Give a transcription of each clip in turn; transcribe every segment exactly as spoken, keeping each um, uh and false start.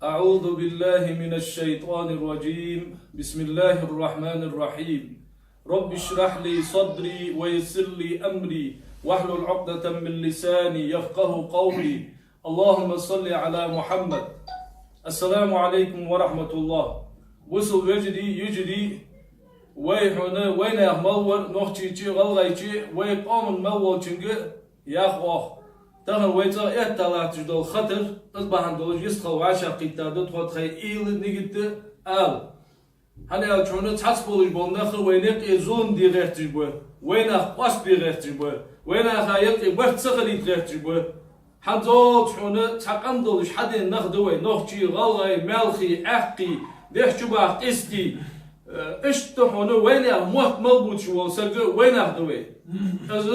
أعوذ بالله من الشيطان الرجيم. بسم الله الرحمن الرحيم. رب اشرح لي صدري ويسر لي أمري واحلل عقدة من لساني يفقه قولي. اللهم صل على محمد. السلام عليكم ورحمة الله. Бусалба вежарий, йижарий, вай хьона, вайнаьха мел вар, нохчийчи, гӀалгӀайчи, вай къаман мел волчунга, яхаш, тахан вай цӀагӀа этта латташ дола хатар, из бахьан долаш йистхила вӀашагӀкхийттад тхо тхоай уйла, нигат, ала. ХӀана аьлча хьона цхьацца болаш бола нах вайна юкъе зулам де гӀерташ ба, вайнах къоастабе гӀерташ ба, вайнаха юкъе барт ца хилийта гӀерташ ба. ХӀанзалца хьона цхьа къам долаш хьадена нах да вай, нохчий, гӀалгӀай, маьлхий, Ӏаьккхий, дехьа чубаха къистий. Э, иштта хьона вайнаьха мотт мел бувцаш вола саг вайнах да вай. Из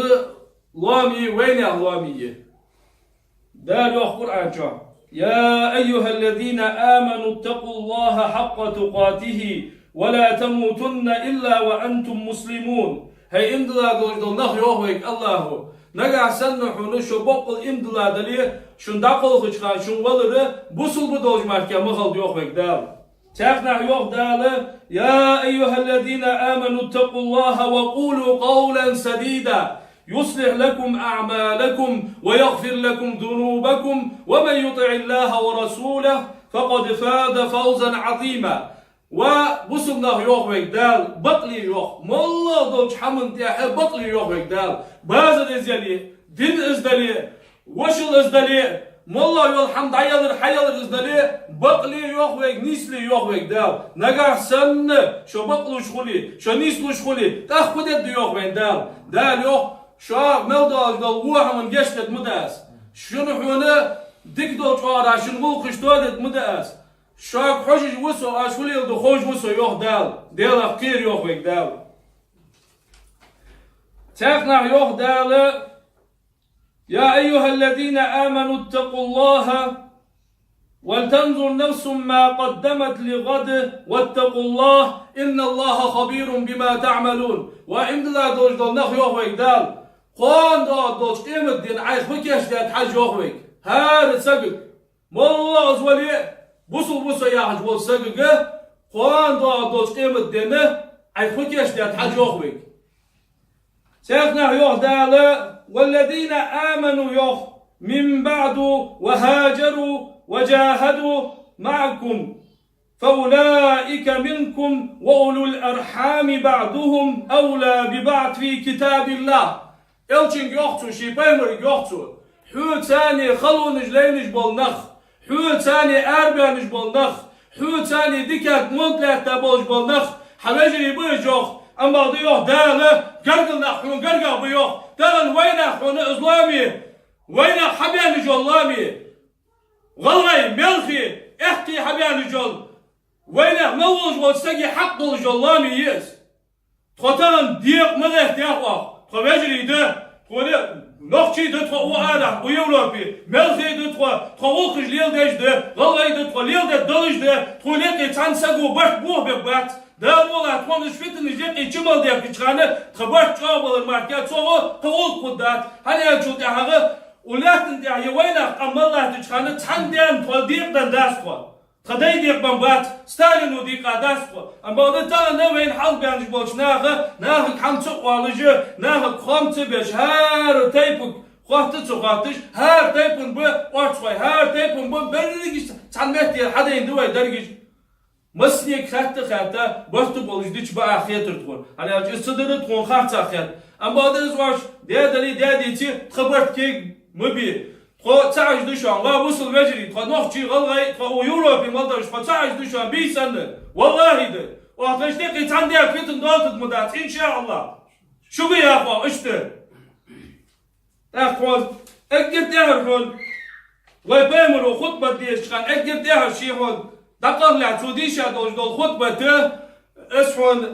лоам я, вайнаьха лоам я. Дала йоах Къуръан чу: يا أيها الذين آمنوا اتقوا الله حق تقاته ولا تموتن إلا وأنتم مسلمون. ХӀай иман дилла долаш дола нах, йоах вайга АллахӀа, нагахьа санна хьона шо боккъал иман дилла дале, шун дӀакхалхача хана шун валар бусалба долаш мара ма хилда, йоах вайга Дала. Цхьаннахьа йоах Дала: يا أيها الذين آمنوا اتقوا الله وقولوا قولا سديدا يصلح لكم أعمالكم ويغفر لكم ذنوبكم ومن يطع الله ورسوله فقد فاز فوزا عظيما. Ва бусалба нах, йоах вайга Дала, бакъле, йоах, моллагӀа долча хӀаман тӀехьа бакъле, йоах вайга Дала, базар из яле, дин из дале, вошал из дале, моллагӀа йола хӀама дӀаялар, хьаялар из дале, бакъле, йоах вайга, нийсле, йоах вайга Дала. Нагахьа санна шо бакълувш хуле, шо нийслуш хуле, тӀаккха фу дергда, йоах вайна Дала. Дала йоах: шуга мел долаш дола во хӀаман гешт дергда ма да аз. Шун хьона дика долча оагӀорахьа шун гӀулакхаш тоадергда ма да аз. Шуга хьожаш ва со, аз фу леладу ховш ва со, йоах Дала. Делах кхера, йоах вайга Дала. Цхьаннахьа йоах Дала: يا أيها الذين آمنوا اتقوا الله ولتنظر نفس ما قدمت لغد واتقوا الله إن الله خبير بما تعملون. Ва иман дилла долаш дола нах, йоах вайга Дала, кхоана доагӀаш долча къематдийнахьа Ӏайха фу кийчдаьд хьажа, йоах вайга. ХӀара сагага, моллагӀа из вале а, бусалба ва со яхаш волча сагага, кхоана доагӀаш долча къематдийнахьа Ӏайха фу кийчдаьд хьажа, йоах вайга. Цхьаннахьа йоах Дала: والذين آمنوا, йоах, من بعد وهاجروا وجاهدوا معكم فأولئك منكم وأولو الأرحام بعضهم أولى ببعض في كتاب الله. Элчанга йоах цо, ший пайхамарга йоах цо: хьоца цхьана халонаш лайнаш бола нах, хьоца цхьана арабаьнна бола нах, хьоца цхьана дикаьрда монта лаьтта болаш бола нах хьа вежарий ба уж, йоах. Амма бакъда, йоах Дала, гаргара нах хьона гаргагӀа ба, йоах. Тахан вайнах хьона из лоам я, вайнах хьабаьнна йола лоам я. ГӀалгӀай, маьлхий, Ӏаьккхий хьабаьнна йола, вайнаьха мел волаш волча сага хьакъ долаш йола лоам я из. Тхо тахан декъа ма гӀертехь оаха. Тхо вежарий да, тхо ле-, нохчий да тхо укх арахьа, укх Европе, маьлхий да тхо, тхо гӀулакхаш леладеш да, гӀалгӀай да тхо, леладеш долаш да, тхона юкъе цхьан саго барт бохабергбац. Дала мукъ лахь, тхона уж фитнаш юкъе чу мел дехкача хана, тха барт чӀоагӀа балар мара цо тха гӀулакх хургдац. ХӀана аьлча тӀехьагӀа, укх лаьттан тӀа ер вайнах къам мел латтача хана, цхьан даьна тхо декъаденна дац тхо. Тха дай декъабенна бац, Сталино декъадаьдац тхо. Амма бакъда тахан вайна хьалхабаьнна болча наха, нахага хӀама ца оалаш, нахага хоам ца беш, хӀара тайпага хотта ца хотташ, хӀара тайпан ба орцахой, хӀара тайпан ба берригаш цхьан меттера хьадайна да вай дерригаш. Массанега хаьтта-хаьтта, барт болаш дича бакъахьа хетар тхона. ХӀана аьлча из ца дар тхона харцахьа хет. Амма бакъда из оаш даь дале, даь деце, тха барт кег ма бе. Тхо цхьа уж да шоана, ва бусалба вежарий, тхо нохчий, гӀалгӀай, тхо укх Европе мел долаш, тхо цхьа уж да шоана, бий санна. ВаллахӀи да. Оаха тхоашта юкъе цхьан даьга фитна доацаргма дац, иншааллахӀ. Шуга яхар иштта. ТӀаккха хьона, эггара тӀехьара хьона, вай пайхамара хутбат дешача хана, эггара тӀехьара ше хьона дӀакъовлаь цо дийша долаш дола хутбат, из хьона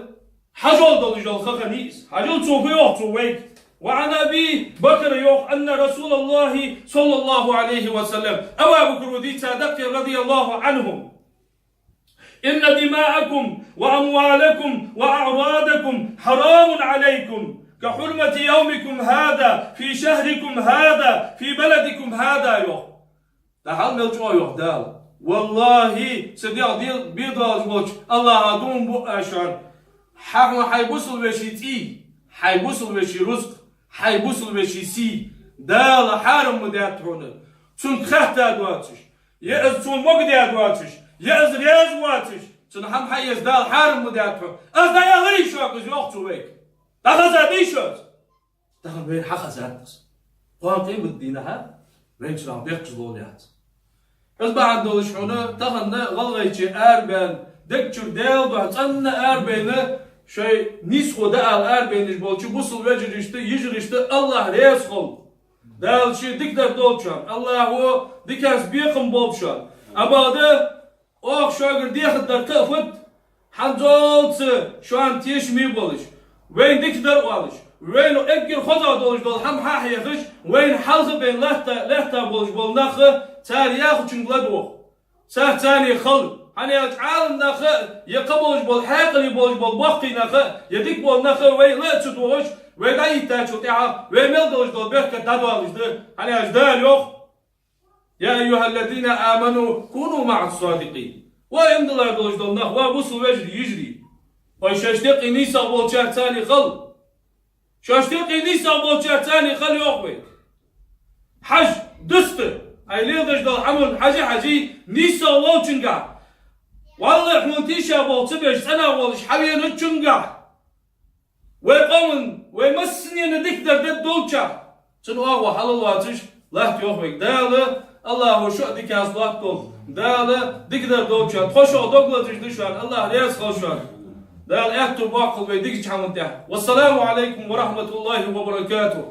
хьажол долаш дола ха хиннай из. Хьажал цо фу йоах цо вайга. وعن أبي بكر йоах, أن رسول الله صلى الله عليه وسلم, Абу Бакра дийцад, رضي الله عنه: إن دماءكم وأموالكم وأعراضكم حرام عليكم كحرمة يومكم هذا في شهركم هذا في بلدكم هذا, йоах. ТӀаккха мел чӀоагӀа йоах Дала. Валлахьи, са дегӀ дел бе долаш волча Аллахьа дув буъ аз шоана. Хьа хьона хьай бусалба веший цӀий, хьай бусалба веший рузкъ, хьай бусалба веший сий Дала хьарам ма даьд хьона. Цунга хатта доацаш, е из цо мога даь доацаш, е из раьза воацаш, цунна хӀама хьаэца Дала хьарам ма даьд хьона. Аз дӀааьларий шуга из, йоах цо вайга? ДӀахазадий шо из? Тахан вайна хьахазад из. Кхоана къематдийнахьа вайна чура бехкаш ловла яц. Из бахьан долаш хьона тахан гӀалгӀайче арабаьнна, дег чура Даьла духьа цӀена арабайна, шоай нийсхо дӀаала арабайнаш болча бусалба вежарашта, йижарашта Аллахь раьза хилва. Дала ший дикадар долда шоана, Аллахьо диканца бекхам болба шоана. Абада оаха шугара дехаргдар кхы а фуд, хӀанзалца шоана тешаме болаш, вайна дикадар оалаш, вайна эггара хозагӀа долаш дола хӀама хьахьехаш, вайна хьалха бейна латта, лаьтта болаш бола нах, цар яхачунга ладувгӀа. Цар царна хала, хӀана аьлча Ӏалам нах, е кхы болаш бола, хьаькъале болаш бола боккхий нах, е дика бола нах вай ла а ца дувгӀаш, вай дӀахьийттачул тӀехьагӀа вай мел долаш дола беркат дӀадоалаш да, хӀана аьлча Дала йоах: «يا أيها الذين آمنوا كونوا مع الصادقين». Ва иман дилла долаш дола нах, ва бусалба вежарий, йижарий. Вай шоашта юкъе нийсагӀа болчарца царна хала. Шоашта юкъе нийсагӀа болчарца царна хала, йоах вайга. Хьажа, дуста, хьай леладеш дола хӀаман хьажа, хьажа, нийсагӀа волчунгахьа. Валлахь, хьона тийша болх ца беш, цӀена волаш хьавеначунгахьа. Вай къаман, вай массанена дикадар дергдолча, цун оагӀув хьалал воацаш латт, йоах вайга Дала. Аллахьо шо а диканца лоаттадолда. Дала дикадар долча тхо шоана дог лазаш да шоана. Аллахь раьза хилва шоана. Дала аьттув боаккхалба вай дикача хӀаман тӀа. والسلام عليكم ورحمة الله وبركاته.